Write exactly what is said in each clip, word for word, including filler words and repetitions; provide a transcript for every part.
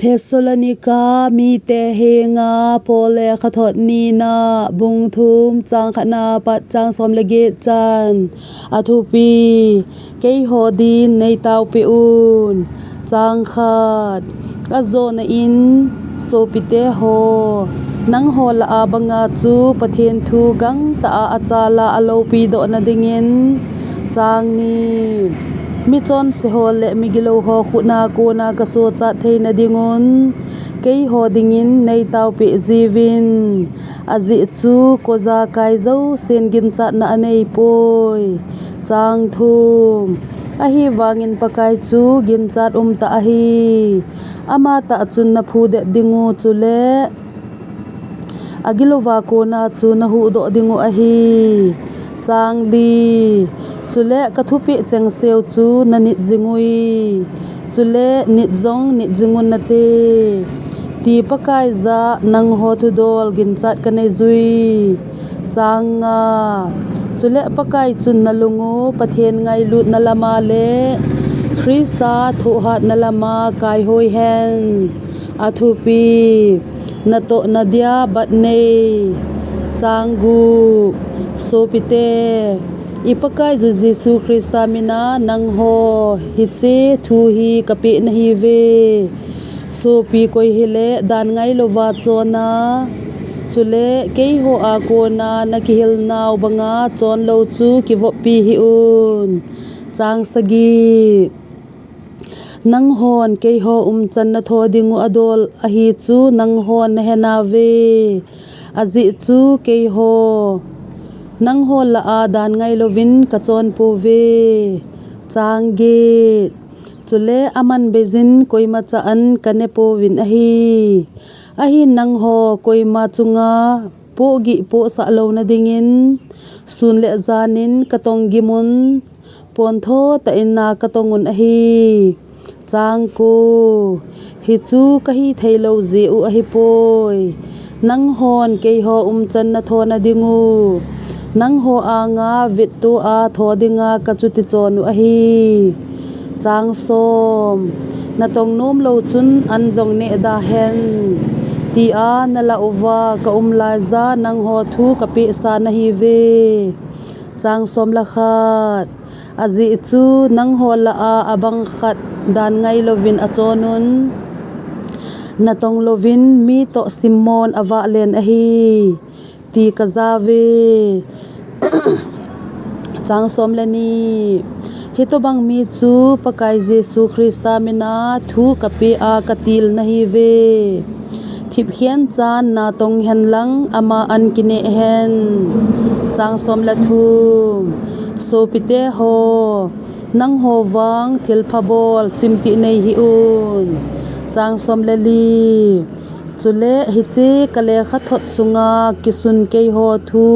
Thessalonica mite henga Paul lekhathot nina, bung thum, chang khatna pat chang som le get chan. A thupi: Keiho din neitaopeh un. Chang khat. Ajona in, sopite ho, nangho lah a banga chu Pathen thu gangtah a achal a aloupi dohna dingin. Chang ni. Michonse ho le migilou ho khut a kona kasochat theina dingun, keiho dingin neitaopeh jiuvin. Ajeh chu koja kai jousen ginchatna aneipoi. Chang thum. Ahivangin Pakai chu ginchat umtah ahi. Amatah chun naphudet dingu chule agilouva kona chu nahuhdoh dingu ahi. Chang li. Chule kathupeh chengseu chu nanit jingui. Chule nit jong nit jingun nate, ti Pakai jah a nangho thudol ginchat kaneijui. Chang nga. Chule Pakai chun nalungu Pathen ngailutna lama le Christa thohhatna lama kaihoi hen. A thupi: Natohna dia bat nei. Chang gup. Sopite, i Pakaiyu Jesu Christa mina nangho hiche thu hi kapeh nahiuve. Sopi koi hile dan ngailouva chon a, chule keiho a kona nakihilnau banga chonlou chu kivoppi hih un. Chang sagi. Nanghon keiho umchan natho dingu adol ahi chu nanghon nahenauve. Ajeh chu keiho nangho lah a dan ngailouvin kachonpouve. Chang get. Chule aman beijin koimacha an kanepouvin ahi. Ahin nangho koima chunga pohgih pohsah louna dingin sun le janin katong gimun, pontho tah in a katongun ahi. Chang ko. Hichu kahitheilou jeh u ahipoi. Nanghon keiho umchan natho nadingu, nangho anga vettoa tho dinga kachuti chon u ahi. Chang som. Natong nomlou chun an jong nehda hen, tia nalah uva kaum laija nangho thu kapehsa nahiuve. Chang som le khat. Ajeh chu nangho lah a abang khat dan ngailouvin achonun, natong louvin mitoh simmon avahlen ahi, ti kajauve. Chang som le ni. Hitobang mi chu Pakai Jesu Christa mina thu kapeh a katil nahiuve. Thipkhen chan natong henlang ama an kineh hen. Chang som le thum. Sopite ho, nangho vang thilpha bol chimtih nei hih un. Chang som le li. Chule hiche kalekhathot sunga kisun keiho thu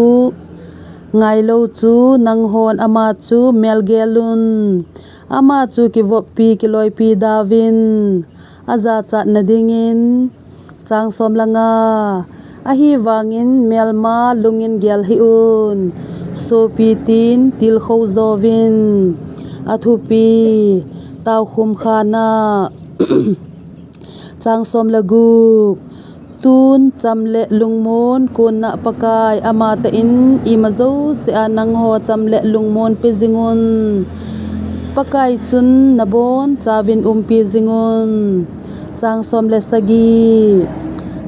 ngailou chu nanghon ama chu melgelun, ama chu kivoppi kiloipi dauvin, ajachat nadingin. Chang som le nga. Ahivangin melma lungin gel hih un, sopi tin tilkhou jouvin. A thupi: Taokhum khana. Chang som le gup. Tun cham le lungmon konna Pakai amatah in ima jousea nangho cham le lungmon pe jingun. Pakai chun nabonchauvin umpi jingun. Chang som le sagi.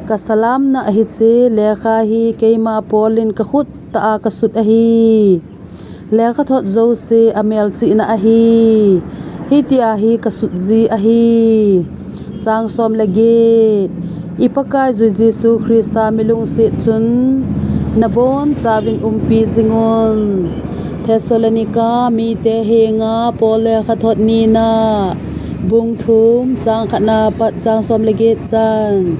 Kasalamna hiche lekha hi keima Paul in kakhut tah a kasut ahi. Lekhathot jouse amelchihna ahi. Hitia hi kasut ji ahi. Chang som le get. I Pakaiyu Jesu Christa milungset chun nabonchauvin umpi jingun. Thessalonica mite henga Paul lekhathot nina, bung thum, chang khatna pat chang som le get chan.